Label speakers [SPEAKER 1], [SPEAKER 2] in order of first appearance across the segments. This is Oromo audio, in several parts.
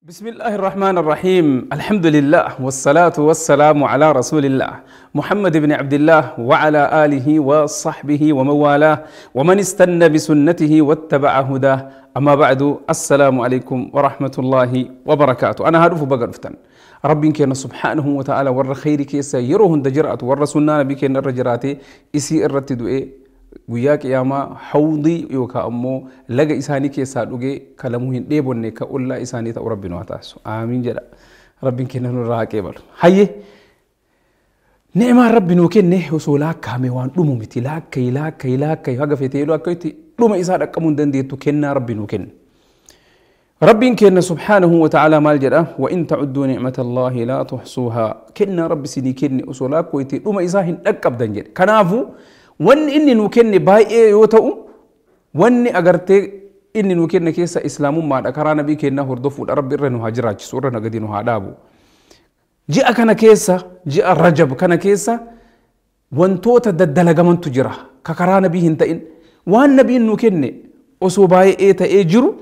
[SPEAKER 1] بسم الله الرحمن الرحيم. الحمد لله والصلاة والسلام على رسول الله محمد بن عبد الله وعلى آله وصحبه ومن والاه ومن استنى بسنته واتبع هداه. أما بعد، السلام عليكم ورحمة الله وبركاته. أنا هدف بقرفتن ربي كان سبحانه وتعالى ور خير كيسا يروهن دجرات ور سنة نبي كان الرجراتي إسي الرتدو إيه guyyaa qiyaamaa hawdii yookaan ammoo laga isaanii keessaa dhugee kalamuu hin dheebonne ka ollaa isaanii ta'u rabbi nu haa taasisu. Aamiin jedha. Rabbiin kenna nurraa haa qeebalu. Hayyee ni'maan rabbi nuu kenne osoo laakkaame waan dhumu miti. Laakkayi laakkayi laakkayi haga feetee yeroo akka itti dhuma isaa dhaqqabuu hin dandeettu kennaa rabbi nuu kenne. Rabbiin kenna subhaanahu wa ta'ala maal jedha? Wa in ta'udduu ni'mata Allaahi laa tuhsuuhaa. Kennaa rabbi isinii kenne osoo laakkooyte dhuma isaa hin dhaqqabdan jedhe. Kanaafuu wanni inni nuu kenne baay'ee yoo ta'u, wanni agartee inni nuu kenne keessa islaamummaadha. Karaa nabii kennaa hordofuudha. Rabbi irra nu haa jiraachisu, irra gadi nu haa dhaabu. Ji'a kana keessa, ji'a Rajab kana keessa wantoota daddalagamantu jira. Ka karaa nabii hin ta'in. Waan nabiin nuu kenne osoo baay'ee ta'ee jiru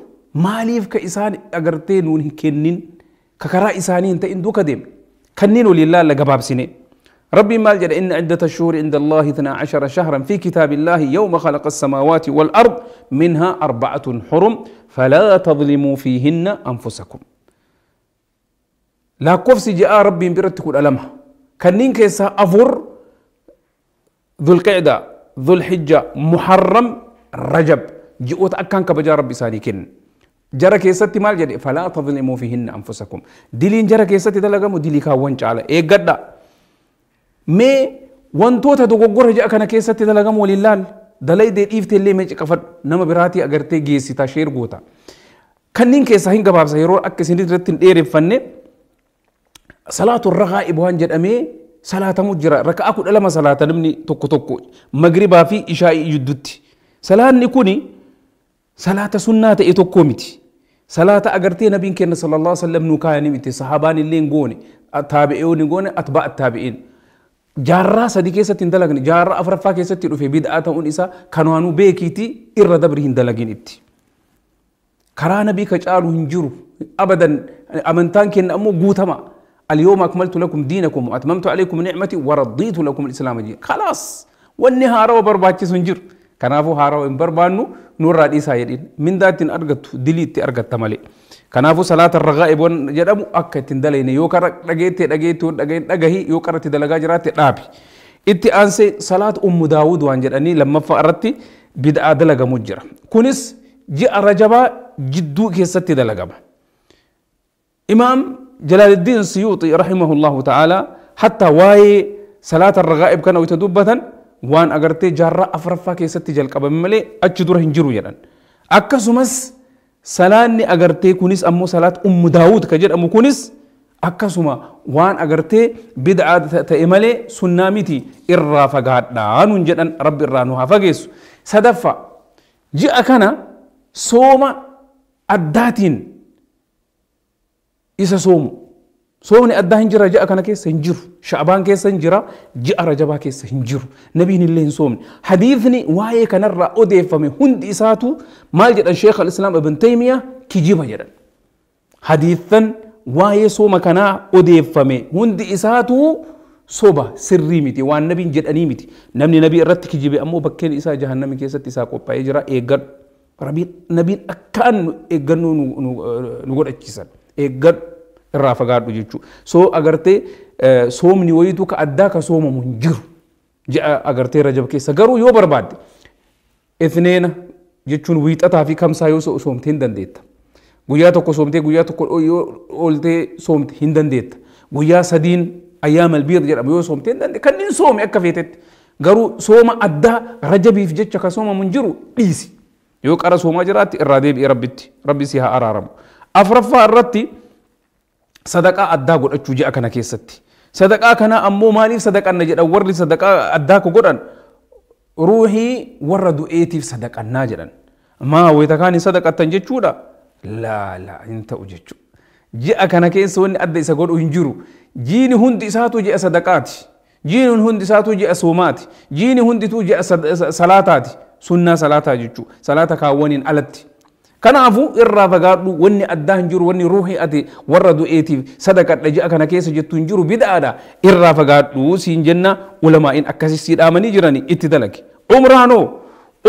[SPEAKER 1] maaliif ka isaan agartee nuun hin kennin? Ka karaa isaanii hin ta'in duuka deemne. Kanneen waliin laalla gabaabsine. ربي مال جل إن عدة الشهور عند الله 12 شهرا في كتاب الله يوم خلق السماوات والأرض منها 4 حرم فلا تظلموا فيهن أنفسكم. لا كفس جاء ربي برتك الألمها كنين كيسا أفر ذو القعدة ذو الحجة محرم رجب جئوت أكان كبجا ربي ساني كن جرى كيستي مال جل فلا تظلموا فيهن أنفسكم. دلين جرى كيستي دلقمو دلي كاوانش على إيه قد mee wantoota dogoggora ji'a kana keessatti dalagamu waliin laal dalaydee dhiiftee illee mee ciqafadhu nama biraatii agartee geessita sheer goota. Kanneen keessaa hin gabaabsa yeroo akka isin irratti hin dheereffanne salaatu ragaa'ib waan jedhamee salaatamu jira. Raka'aa 12 salaata namni tokko tokko magribaa fi ishaa'ii jidduutti. Salaanni kuni salaata sunnaa ta'e tokko miti. Salaata agartee nabiin keenya sallallahu alaihi wasallam nuu kaayanii miti. Sahaabaan illee hin goone, taabi'oon hin goone, atbaa'a taabi'iin. Jaarraa 3 keessatti hin dalagne, jaarraa 4ffaa keessatti dhufe bid'aa ta'uun isaa kanaanuu beekiitii irra dabri hin dalagin itti. Karaa nabii ka caalu hin jiru. Abadan amantaan kenna ammoo guutama. Al-yawma akmaltu lakum diinakum wa atmamtu alaykum ni'mati wa raditu lakum al-islaama diinan. Khalaas wanni haarawa barbaachisu hin jiru. Kanaafuu haarawa hin barbaannu nurraa dhiisaa jedhin. Mindaa ittiin argattu dilii itti argatta malee. Kanaafuu salaata ragaa'ib waan jedhamu akka ittiin dalayne yoo kara dhageettee dhageettuu dhageen dhagahi yoo kara itti dalagaa jiraatte dhaabi. Itti aansee salaata Ummu Daawud waan jedhanii lammaffaa irratti bid'aa dalagamu jira. Kunis ji'a Rajabaa jidduu keessatti dalagama. Imaam Jalaaluddin Siyuuxi rahimahullahu ta'ala hatta waa'ee salaata ragaa'ib kana wayita dubbatan waan agartee jaarraa 4ffaa keessatti jalqabame malee achi dura hin jiru jedhan. Akkasumas salaanni agartee kunis ammoo salaat Ummu Daawud ka jedhamu kunis akkasuma waan agartee bid'aa ta'e malee sunnaa miti irraa fagaadhaa nuun jedhan. Rabbi irraa nu haa fageessu. Sadaffaa ji'a kana sooma addaatiin isa soomu. Soomni addaa hin jira ji'a kana keessa hin jiru. Sha'baan keessa hin jira, ji'a Rajabaa keessa hin jiru. Nabiin illee hin soomne. Hadiisni waa'ee kanarraa odeeffame hundi isaatu maal jedhan Sheekh al-Islaam Ibn Taymiyaa kijiba jedhan. Hadiisan waa'ee sooma kanaa odeeffame hundi isaatu soba sirrii miti, waan nabiin jedhanii miti. Namni nabii irratti kijibe ammoo bakkeen isaa jahannami keessatti isaa qophaa'ee jira. Eeggadhu. Rabbiin nabiin akkaan eeggannoo nu godhachiisan. Eeggadhu irraa fagaadhu jechuudha. Soo agartee soomni wayitu ka addaa ka soomamu hin jiru. Ji'a agartee Rajab keessa garuu yoo barbaadde ithneena jechuun wiixataa fi kamsaa yoo soomte hin dandeetta. Guyyaa tokko soomtee guyyaa tokko yoo ooltee soomte hin dandeetta. Guyyaa 3 ayyaam albiid jedhamu yoo soomte hin dandeetta. Kanneen soome akka feetetti. Garuu sooma addaa Rajabiif jecha ka soomamu hin jiru dhiisi. Yoo qara soomaa jiraatte irraa deebi'ee Rabbitti. Rabbi si haa araaramu. 4ffaa irratti sadaqaa addaa godhachuu ji'a kana keessatti. Sadaqaa kana ammoo maaliif sadaqanna jedhan warri sadaqaa addaa ko godhan ruuhii warra du'eetiif sadaqannaa jedhan. Maa wayita kaan hin sadaqattan jechuudha? Laa laa hin ta'u jechuudha. Ji'a kana keessa wanni adda isa godhu hin jiru. Jiini hundi isaatu ji'a sadaqaati. Jiini hundi isaatu ji'a soomaati. Jiini hundituu ji'a salaataati. Sunnaa salaataa jechuudha. Salaata kaawwaniin alatti. Kanaafuu irraa fagaadhu wanni addaa hin jiru wanni ruuhii ati warra du'eetiif sadaqadha ji'a kana keessa jettu hin jiru bid'aadha irraa fagaadhu siin jenna ulamaa'iin akkasii sii dhaamanii jirani itti dalagi. Umraanoo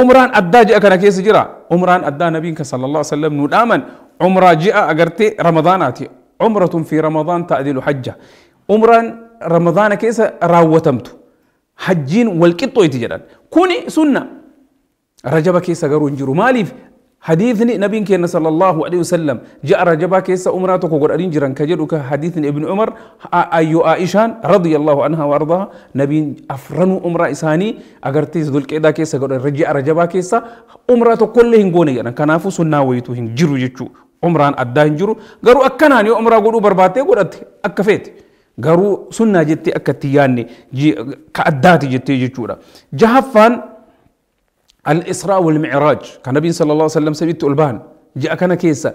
[SPEAKER 1] umraan addaa ji'a kana keessa jira umraan addaa nabiin kan sallallahu alaihi wasallam nu dhaaman umraa ji'a agartee ramadaanaati umratun fi ramadaan ta'dilu hajja umraan ramadaana keessa raawwatamtu hajjiin walqixxooyti jedhan kuni sunna rajaba keessa garuu hin jiru maaliif حديثني نبي كنا صلى الله عليه وسلم جاء رجبا كيس أمراته قرآن جران كجدك حديثني ابن عمر أيو عائشة رضي الله عنها وأرضاها نبي أفرنوا أمرا إساني أجرتيز ذل كذا كيس رجع رجبا كيس أمراته كلهن قوني يعني كنافو سنة ويتوهن جرو جتشو عمران أداهن جرو قالوا أكناني أمرا قولوا برباتي قولت أكفيت قالوا سنة جتي أكتياني جي كأداتي جتي جتشورا جهفان الإسراء والمعراج كان النبي صلى الله عليه وسلم سبيت ألبان جاء كان كيسا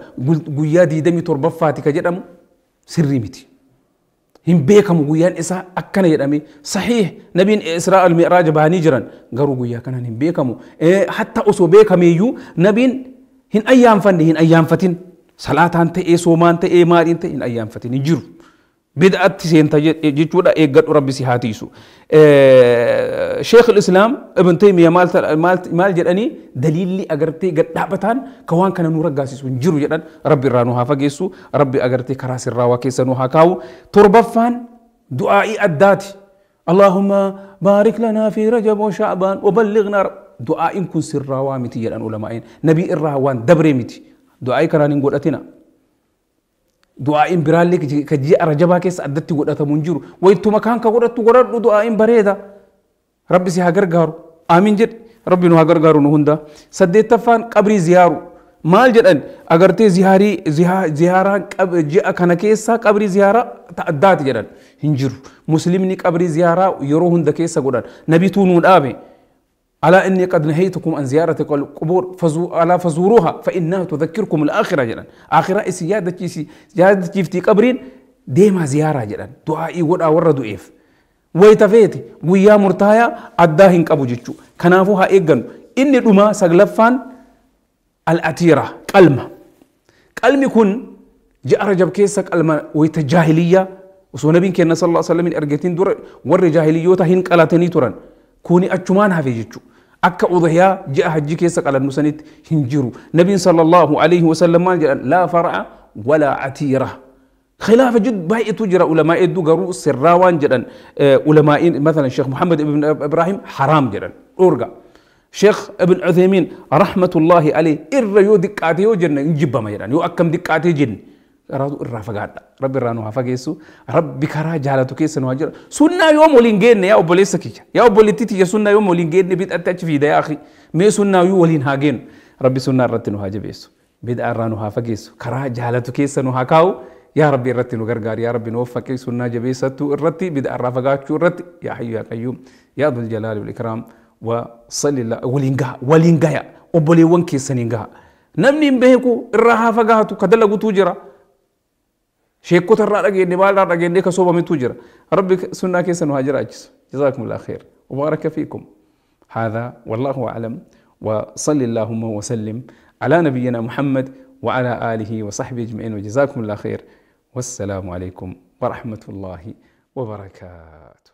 [SPEAKER 1] قيا دي دمي تربفاتي كجدم سري متي هم بيكم قيان إسا أكنا يدمي صحيح نبي إسراء المعراج بهاني جران قالوا قيا كان هم بيكم إيه حتى أسو بيكم يو نبي هن أيام فن هن أيام فتن صلاة أنت إيه صومان أنت إيه مال أنت هن أيام فتن يجرو بدأت سينتا جيتودا إيه قد ربي سيهاتيسو شيخ الإسلام ابن تيمية مال جدني دليل لي أجرتي قد دعبتان كوان كان نور قاسيسو نجرو جدن ربي رانوها فجيسو ربي أجرتي كراس الراوا كيسنوها كاو تربفان دعائي الداتي اللهم بارك لنا في رجب وشعبان وبلغنا دعاء كن سر روامتي جدن علماء نبي الراوان دبريمتي دعائي كرانين قول أتنا دعاء برالك كجي رجبا كيس أدتي قدرة منجر ويتو مكان كقدرة قدرة دعاء بريدة ربي سيها غرغارو آمين جد ربي نوها غرغارو نهوندا سديت تفان قبري زيارو مال جدن أغرتي زياري زيارة جاء كان كيسا قبري زيارة تأدات جدن هنجر مسلمني قبري زيارة يروهن دا كيسا قدرة نبي تونون آبي على إني قد نهيتكم عن زيارة القبور ألا فزوروها فإنها تذكركم الآخرة جدا آخرة سيادة كيفتي قبرين ديما زيارة جدا دعائي ودا وردو إيف ويتفيتي ويا مرتايا أداهن قبو جتشو كنافوها إيقن إني دما سغلفان الأتيرة قلمة قلم يكون جاء رجب كيسك قلمة ويتجاهلية وسو نبي كنا صلى الله عليه وسلم إرجتين دور ور جاهليوتا هن قلتني تورن كوني أجمان هفي جتشو أكا أضحيا جاء حجي كيسك على المسند هنجرو نبي صلى الله عليه وسلم لا فرع ولا عتيرة خلاف جد باقي تجرى علماء دو قروا سراوان جدا علماء مثلا الشيخ محمد بن إبراهيم حرام جدا أورجا شيخ ابن عثيمين رحمة الله عليه إر دقاتي جن نجيب ما يران يو أكم دقاتي جن رادو الرافقات ربي رانو هفاجيسو ربي كرا جالتو كيس نواجر سنة يوم ولين يا أبو ليسكي يا أبو لتيتي يا سنة يوم ولين بيت أتاتش في ده يا أخي مي سنة يو ولين هاجين ربي سنة رتنو هاجبيسو بيت أرانو هفاجيسو كرا جالتو كيس نوهاكاو يا ربي رتنو غرغار يا ربي نوفك سنة جبيستو الرتي بيت الرافقات شو الرتي يا حي يا قيوم يا ذو الجلال والإكرام وصلي الله ولينجا ولينجا يا أبو لي كيس نينجا نمني بهكو الرها فقهتو كدلغو توجرا شيكو ترى رجعني بالا رجعني كسوبة من توجر ربك سنة كيسن وهاجر أجس جزاكم الله خير وبارك فيكم هذا والله أعلم وصلي اللهم وسلم على نبينا محمد وعلى آله وصحبه أجمعين وجزاكم الله خير والسلام عليكم ورحمة الله وبركاته.